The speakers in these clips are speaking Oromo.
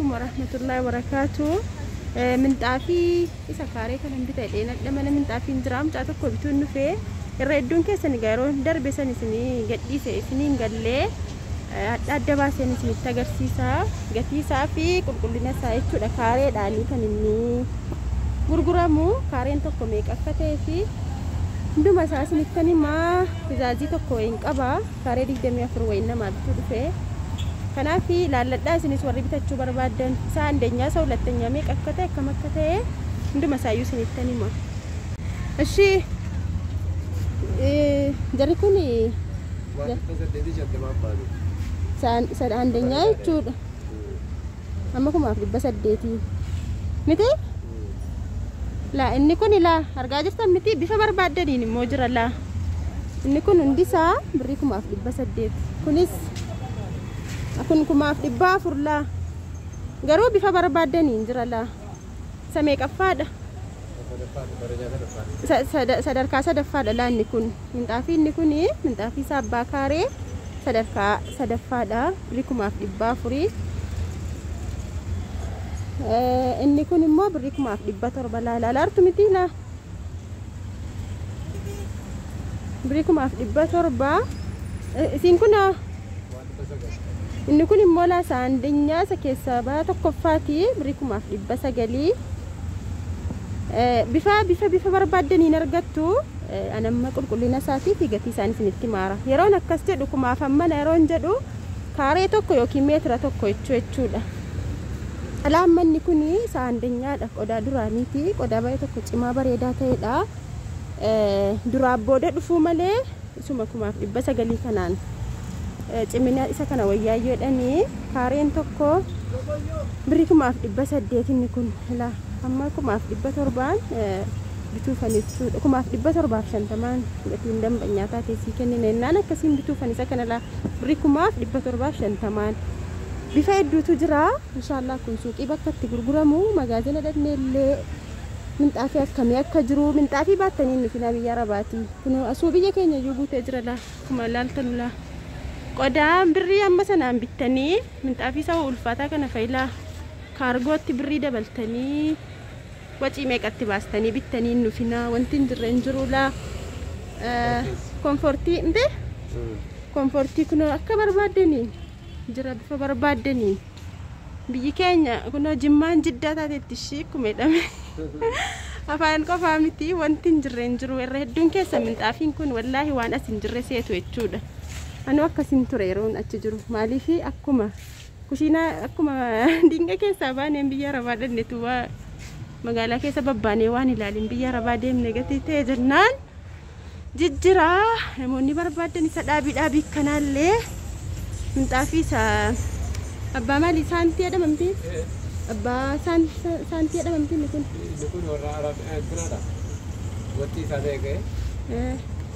Alaikum warahmatullahi wabarakaatu. Minxaafii isa kaaree kanan bitadhe nadha mana minxaafiin jira mucaa tokko bituun dhufee irra hedduun keessan egaa yeroo darbe san isinii gadhiise isiniin gallee adda adda baaseen isinitti agarsiisa gatii isaa fi qulqullina isaa jechuudha kaareedhaanii kan inni gurguramu kaareen tokko meeqa akka ta'ee fi hunduma isaa isinittan himaa tizaazii tokko wayiin qaba kaaree 24 wayiin namaa bituu dhufe kanaaf ilaalladhaa isinis warri bitachuu barbaaddan isaa andenyaa isa hulattanyaa meeqa akka ta'e akkam akka ta'e hunduma isaayyuu isinittan hima. Ishii jarri kun isa andenyaa jechuudha. Amma 1800 miti? Laa inni kun laa argaa jirtan miti bifa barbaaddaniin immoo jira laa. Inni kun hundisaa birrii 1800 kunis kun 1400 laa. Garuu bifa barbaaddaniin jira laa. Isa meeqaffaadha? Sadarkaa sadaffaadha laa inni kun. Minxaafii inni kun minxaafii isaa abbaa kaaree sadarkaa sadaffaadha. Birrii 1400. Inni kun immoo birrii 1700 laa ilaalaartu miti laa. Birrii 1700. Isiin kun inni kun immoo laa isa andenyaa isa keessaa baa tokkoffaati birrii 1900. Bifa bifa bifa barbaaddaniin argattu anamma qulqullina isaatii fi gatii isaan isinitti maara. Yeroon akkas jedhu kumaaf hammana yeroon jedhu kaaree tokko yookiin meetira tokko jechuudha. Alaan manni kun isa andenyaadha. Qodaa duraaniiti. Qodaa baay'ee tokko cimaa bareedaa ta'edha. Duraa booda dhufuu malee isuma 1900 kanaan cimina isa kana wayyaa jedhanii kaareen tokko birrii 1800 inni kun laa amma 1700 bituufan jechuudha. 1750 gatiin dambanyaa taatee sii kennina jennaan akkasiin bituufan isa kana laa birrii 1750. Bifa hedduutu jira. Inshaallah kun suuqii bakka itti gurguramu magaazina dhaqnee illee minxaafii akkamii akka jiru minxaafii baattanii nuti biyya Arabaati. Kun asuu biyya keenya iyyuu guutee jira laa. Akkuma ilaaltanu laa. Qodaan birrii amma sanaan bittanii minxaafii isa ulfaataa kana fayilaa kaargootti birrii dabaltanii wacii meeqatti baastanii bittanii nufinaa wanti hin jirre hin jiru laa. Komfortii miti? Komfortii kun akka barbaaddanii jira bifa barbaaddanii. Biyyi keenya kunoo Jimmaan Jiddaa taateetti ishii akkuma jedhame. Afaan qofaa miti wanti hin jirre hin jiru. Irra hedduun keessa minxaafiin kun wallaahi waan as hin jirre seetu jechuudha. Anuu akkasin ture yeroon achi jiru. Maaliif akkuma kushiinaa akkuma dinqa keessaa baaneen biyya Arabaa dhannetu waa magaalaa keessa babbaanee waan ilaalin biyya Arabaa deemne gatii ta'e jennaan jijjiraa namoonni barbaaddan isa dhaabii dhaabii kanaallee minxaafii isa abbaa maalii saantii jedhamamti? Abbaa saantii jedhamamti inni kun. Inni kun warra Arab intinaadha. Wanti isaa ta'e ga'e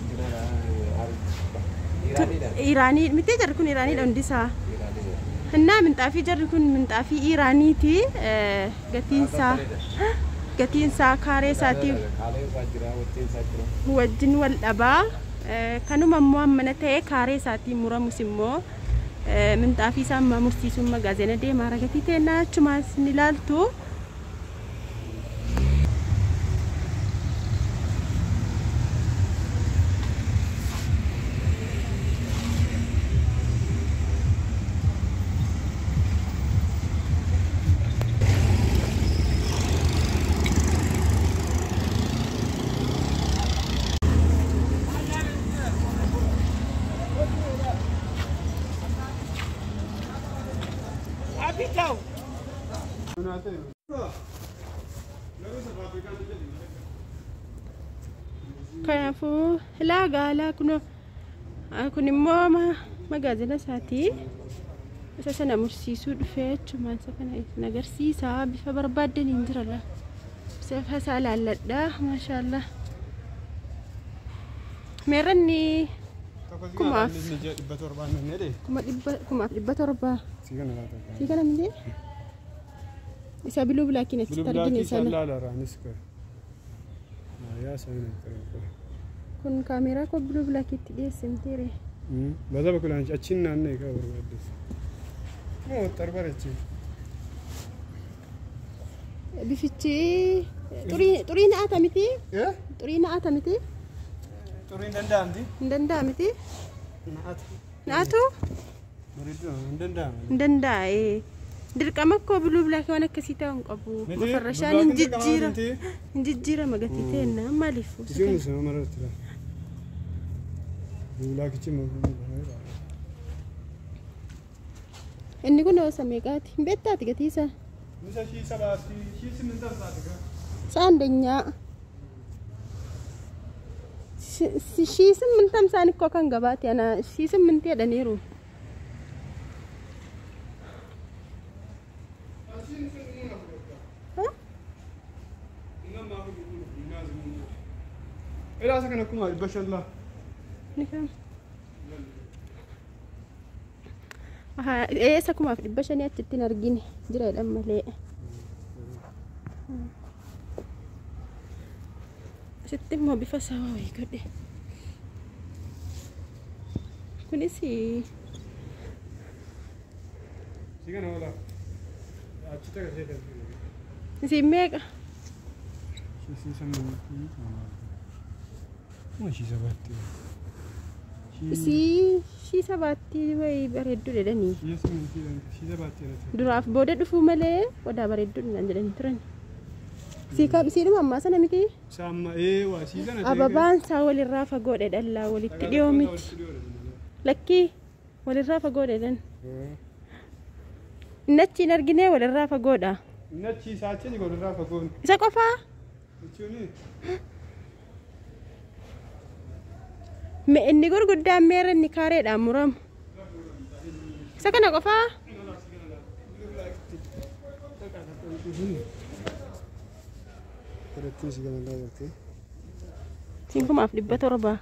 intinaadha. Iraaniidha. Iraanii miti jarri kun Iraaniidha hundisaa. Iraaniidha. Innaa minxaafii jarri kun minxaafii Iraaniiti. Gatiin isaa kaaree isaatii Kaalee isaa jira, wanti isaa jira. wajjin wal dhabaa. Kanuma immoo hammana ta'e kaaree isaatii muramus immoo minxaafii isaa amma mursiisuun magaazina deemaa gatii ta'e achumaa isin ilaaltu. Kanaafuu laagaa laa kun immoo magaazina isaati. Isa sana mursiisuu dhufee jechuudha. Isa kana isin agarsiisa. Bifa barbaaddaniin jira laa. Bifa isaa ilaalladha. Maashaallah. Meerranni 1700. Sii kana miti? Isa biluu bilaakiin achitti argine sana. Kun kaameeraa koo biluu bilaakiitti dhiyeesse mitiire. Baza bakka achiin naanna'e qaba barbaaddes. Moo xarbara achiin. Bifichi xurii na'ata miti? Xurii na'ata miti? Xuriin danda'amti. Hin danda'a miti? Na'atu. Na'atu? Bareedduu hin danda'amu. Hin danda'a. Dirqama koo blue black waan akkasii ta'uu hin qabu. Miti, Mafarrashaan blue hin blackiin dirqama jijjiira. miti. Hin jijjiirama gatii ta'enna maaliif? Isiin sun mararti la. Blue blackichi Inni kun osa meeqaati? Hin beektaati gatii isaa? Misa shii sabaatti shii simintan saati gaa. Saandanyaa. Shii simmintam isaan ikkoo kan gabaati ana shii simminti jedhaniiru. Ilaasa kana akkuma 500 laa. Ni kam? Eessa 1500 achitti hin argine jira jedhan malee. Asitti immoo bifa isaa wayii godhe. Kunis Si kana oola. Achitti agarsiisa. Isiin meeqa? Shii sammuutii. Kuma shii sabaatti. Isii shii sabaatti wayii bareedduu jedhanii. Shii simmintii shii sabaatti jedhati. Duraaf booda dhufuu malee qodaa bareedduu jedhanii turan. Siidhuma ammaa sana miti? Saamma ee waa sii kana. Ababaan isaa walirraa fagoodha dhallaa walitti dhiyoo miti. Lakkii walirraa fagoodha dhan. Inni achi hin argine walirraa fagoodha. Inni achi isaa achi walirraa fagoon. Isa qofaa? Jechuun Inni gurguddaan meerra inni kaareedhaan muramu. Isa kana qofaa? Godhattiin si kana laa Siin 1700.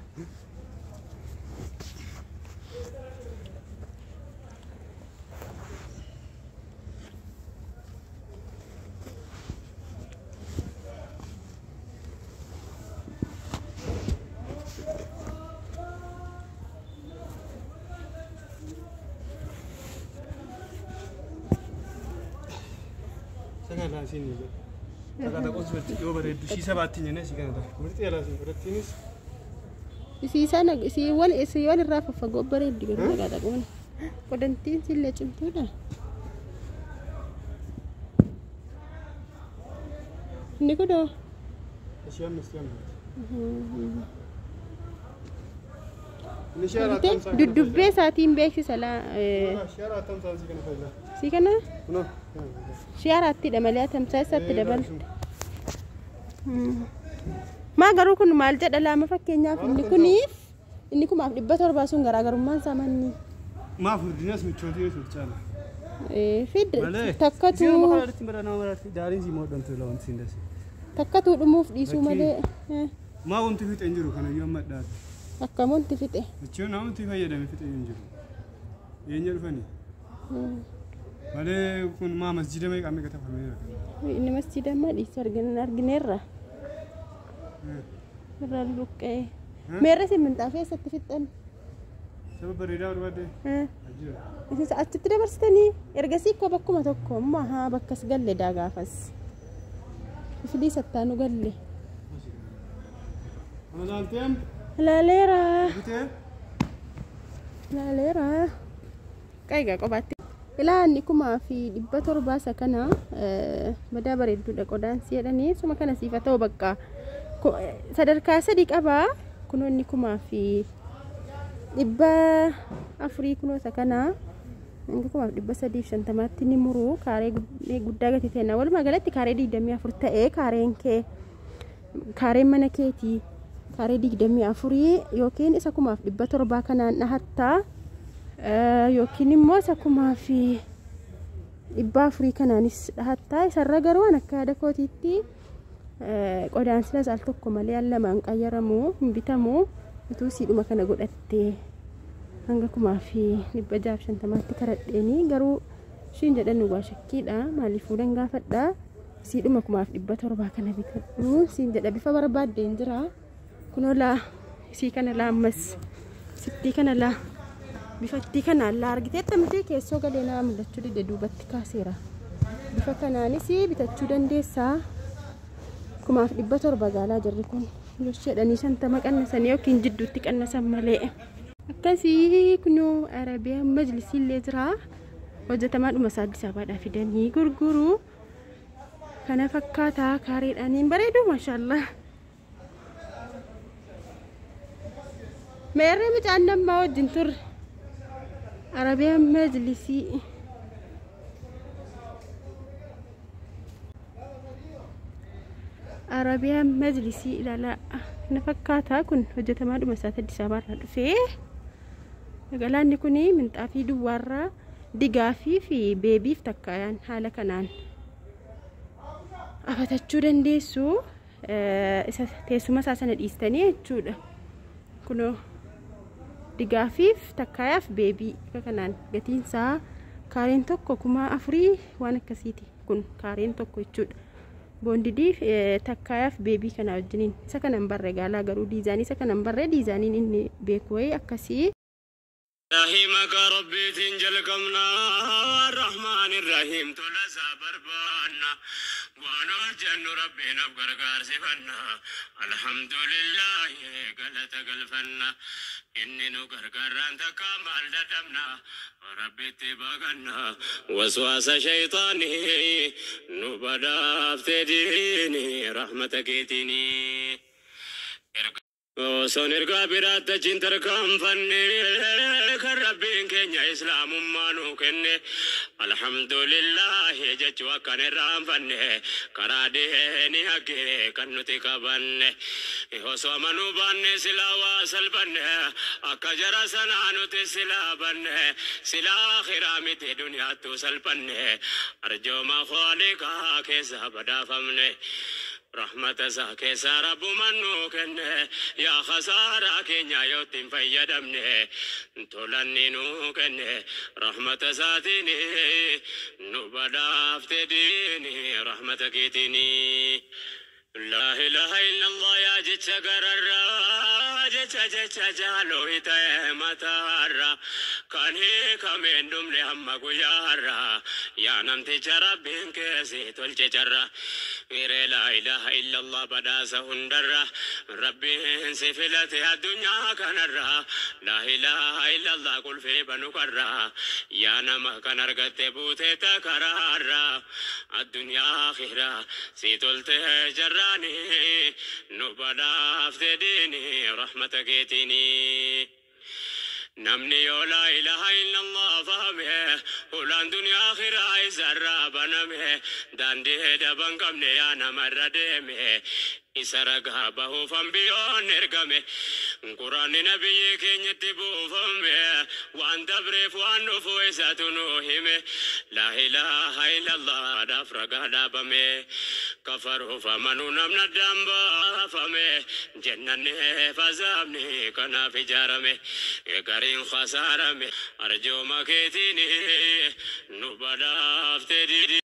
Sagantaa siin jedha. Sagantaa qosbatti yoo bareeddu shii sabaatti jennee si kana ta'a. Murtii alaa siin godhattiinis. Isii isiiwwan irraa faffagoo bareeddi garuu dhaqaa Qodantiin sillee cimtuudha. Inni kunoo. Ishee ammas amma. Duddubbee isaatiin beeksisa laa. Shii araatamsaa si kana fayyada. Sii kana Kunoo. shii araattidha malee tamsaa isaatti dabalte. Maa garuu kun maal jedha laama fakkeenyaaf inni kuniif inni 1700 sun garaagarummaan isaa manni. Maa furdinas michootii sun caala. Fid takkatu Isiin amma kana irratti bara nama maraatti daariin sii moodhamtu lawanti siin dasi. takkatu dhumuuf dhiisuu malee. Maa wanti fixe hin jiru kana iyyuu amma addaatti. Akkam wanti fixe. Jechuun namatti fayyadame fixe hin jiru. Eenyu dhufani? Malee kun maa masjida meeqa meeqa tafameera kana. Inni masjida ammaa dhiisee argineerra. Irraa luqqa'ee. Meerra isin minxaafee eessatti fixxan? Saba bareedaa barbaadde? Ajira. Isin achitti dabarsitanii ergasii ikkoo bakkuma tokko ammoo haa bakkas galle daa gaafas. Ifilii sattaanu galle. Ana laalteem? Laaleera. Bitee? Laaleera. Qaygaa qobaatti. Ilaa inni 1700 isa kana badaa bareedduudha qodaan si jedhanii suma kana siif haa ta'u bakka sadarkaa sadii qabaa kunoo inni 1400 kunoo isa kana hanga 1350tti ni muru kaaree guddaa gatii ta'e walumaa galatti kaaree 24 ta'ee kaareen kee kaareen mana keetii kaaree 24 yookiin isa 1700 kanaan dhahattaa yookiin immoo isa 1400 kanaanis dhahattaa isarra garuu an akka yaada kootiitti qodaan silas al tokko malee al lamaan qayyaramu hin bitamu utuu siidhuma kana godhattee hanga 1650tti karadheenii garuu ishiin jedhan waa shakkiidha maaliif fuudhan gaafadha siidhuma 1700 kana bitadhu siin jedha bifa barbaaddeen jira kunoo laa isii kana laa ammas sittii kana laa bifattii kana laa argiteetta miti keessoo galee naa mul'achuu dide duubatti kaaseera. Bifa kanaanis bitachuu dandeessaa. 1700 gaalaa jirri kun. Jedhanii 50 qannasan yookiin jidduutti qannasan malee. Akkasii kunoo Arabiyaan majlisii illee jira. Hojjetamaa dhuma isaa Addis Ababaadhaa fidanii gurguru. Kana fakkaataa kaareedhaan hin bareedu maashaallah. Meerree mucaan namaa wajjin turre. Arabiyaan majlisii. Arabiyaan majlisii ilaalaa. Kana fakkaataa kun hojjetamaa dhuma isaa Addis Ababaarraa dhufee. Galaanni kun minxaafii duwwaarraa digaafii fi beebiif takkaayaan haala kanaan afatachuu dandeessu. Isa teessuma isaa sana dhiistanii jechuudha. Kunoo digaafiif takkaayaaf beebii akka kanaan gatiin isaa kaareen tokko 4000 waan akkasiiti kun kaareen tokko jechuudha. Boondidii takkaayaaf beebii kana wajjiniin isa kanan barre gaalaa garuu diizaanii isa kanan barre diizaaniin inni beeku wayii akkasii. رحمك ربي تنجل كمنا الرحمن الرحيم تلسى بربانا ونرجن ربي نبقر قارسفنا الحمد لله قلت قلفنا إني نقر قران تكامل دتمنا ربي تبغنا وسواس شيطاني نبدا افتديني رحمتك تني Osoon ergaa biraatti achiin tarkaanfanne kan rabbiin keenya islaamummaa nuu kenne alhamdulillahi jechuu akkan irraanfanne karaa deeni haqee kan nuti qabanne osoo amanuu baanne silaa waa salphanne akka jara sanaa nuti silaa banne silaa akhiraa miti duniyaattuu salphanne arjooma khaaliqaa keessa badaafamne. رحمة ساكي سارب منو كنه يا خسارة كنيا يوتين فيدمني تولني نو كنه رحمة ساتيني نبدا افتديني رحمة كيتيني لا إله إلا الله يا جت قرر جت جت جالو إتى متارا كان هيك من دم لهم قيارا يا نمت جربين كسي تلجرا غير لا إله إلا الله بدا سهندرا ربي سفلت الدنيا كنرا لا إله إلا الله قل في بنكرا يا نما كنرغت بوت تكرارا الدنيا خيرا سيتلت جراني نبدا افتديني رحمتك تني نمني لا إله إلا الله فهمه ولان دنيا آخرة إزرى بنمه داندي دبن كمني أنا مرة دمه إسرقها به فنبيون نرقمه قرآن نبي كين يتبو فمه وان دبرف وان نفو إساتنوهمه لا إله إلا الله دفرق دابمه كفروا فمنو نمنا الدنبا فمه جنن فزامني كنا في جارمه قرين خسارمه أرجو مكيتيني نبدا افتدي.